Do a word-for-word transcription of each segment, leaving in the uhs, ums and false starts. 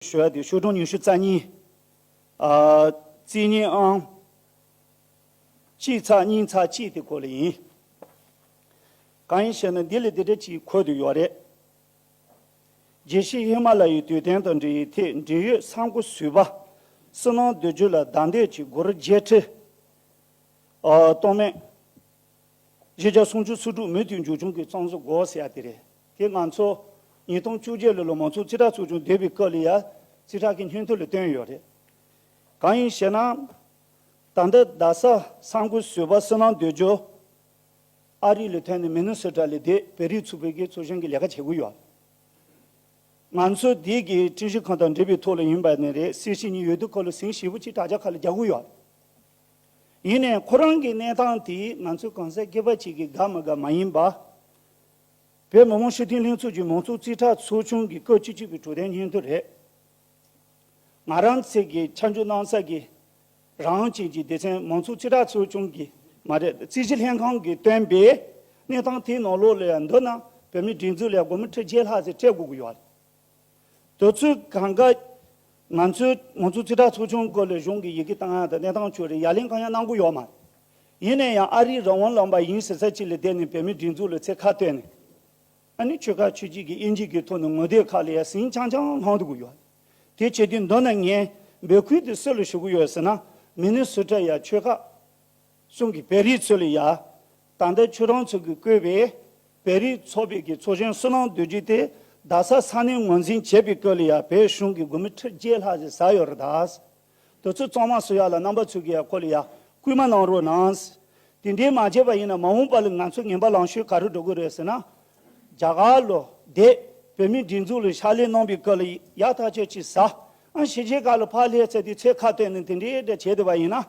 ཞུ་བ་དེ་ཤོག་གྲངས་ཉི་ཤུ་རྩ་གཉིས། ཨ། རྩིས་རྙིང་ཨང་གཅིག་ཚེག་གཉིས་ཚེག་གཅིག་དེ་སྐོར་ལ་ཡིན། གང་ཡིན་ཞེ་ན། འདི་ལ་འདི་འདྲ་ཅིག་འཁོད་དུ་ཡོད་རེད། རྒྱལ་སྲས་ཧི་མ་ལ་ཡའི་དུས་སྟོན་དང་འབྲེལ་བའི་ཐད་འབྲེལ་ཡོད་གསར་འགོད་ཟུར་པ་བསོད་ནམས་འདོད་འཇོ་ལ་ཟླ་འདས་ཀྱི་སྒོར་བརྒྱད་ཁྲི་ཨ་སྟོང་མེད་བཞི་བརྒྱ་སུམ་ཅུ་སོ་དྲུག་མུ་མཐུད་འཇོག་ཆུང་གི་གཙང་བཟོ་དགོས་ཟེར་ཡ་དེ་རེད། དེ་ང་ཚོ་ཉིས་སྟོང་བཅོ་བརྒྱད་ལོ་ལ་མང་ཚོགས་རྩིས་ཁྲ་ཚོགས་ཆུང་བསྡུས་པའི་སྐབས་ལ་ཡ་རྩིས་ཁྲ་གི་སྙན་ཐོ་ལ་བཏོན་ཡོད་རེད། གང་ཡིན་ཞེ་ན། ད་ལྟ་རྡ་ས་གསར་འགོད་ཟུར་པ་བསོད་ནམས་འདོད་འཇོ་ཨ་རི་ལ་ཐོན་ནས་མི་ནི་སོ་ཊ་ལ་བསྡད། བོད་རིགས་ཚོགས་པའི་གི་ཚོགས་ཆེན་གྱི་ལས་ཀ་བྱེད་ཀྱི་ཡོད། ང་ཚོ་འདི་གི་ཁྲིམས་ཞིབ་ཁང་དང་འབྲེལ་བའི་ཐོག་ལ་ཡིན་པ་ནི་རེད། སྲིད་སྤྱི་གཉིས་འོས་བསྡུ་སྐབས་ལ་ཟིང་ཞིབ་པོ་ཅིག་དྲ་རྒྱ་ཁག་ལ་རྒྱག་གི་ཡོད། ཡིན་ནའི་ཁོ་རང་གི་གནས་སྟངས་དེ་ང་ཚོ་གང་ཟག་སྒེར་པ་ཅིག་གི་དགའ་མི་དགའ་མ་ཡིན་པ། བོད་མི་མང་སྤྱི་འཐུས་ལྷན་ཚོགས་ཀྱི་མང་གཙོ་རྩིས་ཁྲ་ཚོགས་ཆུང་གི་སྐབས་བཅུ་གཅིག་པའི་གྲོས་དོན་སྙན་ཐོ་རེད། ང་རང་ཚོ་གི་ཆ་འཇོག་གནང་ས་གི་རང་དབང་ཅན་གྱི་སྡེ་ཚན་མང་གཙོ་རྩིས་ཁྲ་ཚོགས་ཆུང་གི་མ་རེད། རྩིས་ཞིབ་ལྷན་ཁང་གིས་བཏོན་པའི་གནས་སྟངས་དེའི་ནང་ལོགས་ལ་ཡང་འདི་ན་བོད་མིའི་སྒྲིག་འཛུགས་ལ་ཡང་སྒོར་མོ་ཁྲི་བརྒྱད་ལྷག་ཙམ་སྤྲད་དགོས་ཀྱི་ཡོད་རེད། དེ་ཚོ་གང་ག་ང་ཚོའི་མང་གཙོ་རྩིས་ཁྲ་ཚོགས་ཆུང་སྐོར་ལ་གཞུང་གི་ཡི་གེ་བཏང་ཡ་དང་གནས་སྟངས་ཆོད་རེད། ཡ་ལན་གང་ཡང་གནང་གི་ཡོད་མ་རེད། ཡིན་ན་ཡང་ཨ་རིའི་རང་དབང་ལུང་པ་ཡིན་ཟེར་ས་ཅིག་ལ་བསྡད་ནས་བོད་མིའི་སྒྲིག་འཛུགས་ལ་ཚེ་ཁ་གཏད་ནས། ཨ་ནི་ཆོལ་ཁ་ཆོས་བརྒྱུད་ཀྱི་དབྱེ་འབྱེད་ཀྱི་ཐོག་ནས་ངོ་དེབ་ཁག་ལ་ཡང་ཟིང་ཆང་ཆང་ལྷང་འདུག་གི་ཡོད། དེ་བྱེད་དུས་འདི་ན་ངས་འབོད་སྐུལ་དེ་སུ་ལ་ཞུ་གི་ཡོད་ཟེར་ན། མི་ནི་སོ་ཊ་ཡ་ཆོལ་ཁ་གསུམ་གྱི་བོད་རིགས་ཚོ་ལ་ཡ། ད་ལྟ་ཁྱོད་རང་ཚོ་གིས་བསྐོས་པའི་བོད་རིགས་ཚོགས་པའི་གི་ཚོགས་གཞོན་བསོད་ནམས་རྡོ་རྗེ་དེ་རྡ་ས་ས་གནས་ངོས་འཛིན་བྱས་པའི་སྐབས་ལ་ཡ་བོད་གཞུང་གིས་སྒོར་མོ་ཁྲི་བརྒྱད་ལྷག་ཙམ་ཟ་ཡོད་རེད་ད། དེ་ཚོ་གཙང་མ་བཟོ་ཡག་ལ་རྣམ་པ་ཚོ་གིས་ཡང་ཁོ་ལ་ཡང་སྐུལ་མ་གནང་རོགས་གནང་། དེ་འདྲའི་མ་བྱས་པ་ཡིན་ན་མ་འོངས་པ་ལ་ང་ཚོ་ངན་པ་ལང་ཤོར་ག་རེ་འགྲོ་གི་རེད་ཟེར་ན། རྒྱ་གར་ལ་བསྡད་བོད་མིའི་སྒྲིག་འཛུགས་ལ་ཕྱག་ལས་གནང་པའི་སྐབས་ལ་ཡག་ཐག་ཆོད་ཅིག་ཟ། ཨ་ཕྱི་རྒྱལ་ཁག་ལ་ཕར་སླེབས་ཚར་དུས་ཚེ་ཁ་གཏད་ནས་དེ་འདྲའི་འདྲ་བྱས་བསྡད་པ་ཡིན་ན།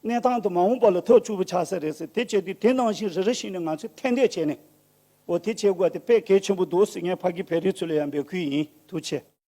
གནས་སྟངས་དེ་མ་འོངས་པ་ལ་ཐབས་སྐྱོ་པོ་ཆགས་ས་རེད་ཟེར། དེ་བྱས་དུས་དེ་ནང་བཞིན་རེ་རེ་བཞིན་ནས་ང་ཚོས་ཐད་འདོད་བྱས་ནས། འོ་དེ་བྱེད་དགོས་དེ་དཔེ་གལ་ཆེན་པོ་འདུག་ཟེར་ངས་ཕ་གི་བོད་རིགས་ཚོ་ལ་ཡང་འབོད་སྐུལ་ཡིན། ཐུགས་རྗེ་ཆེ།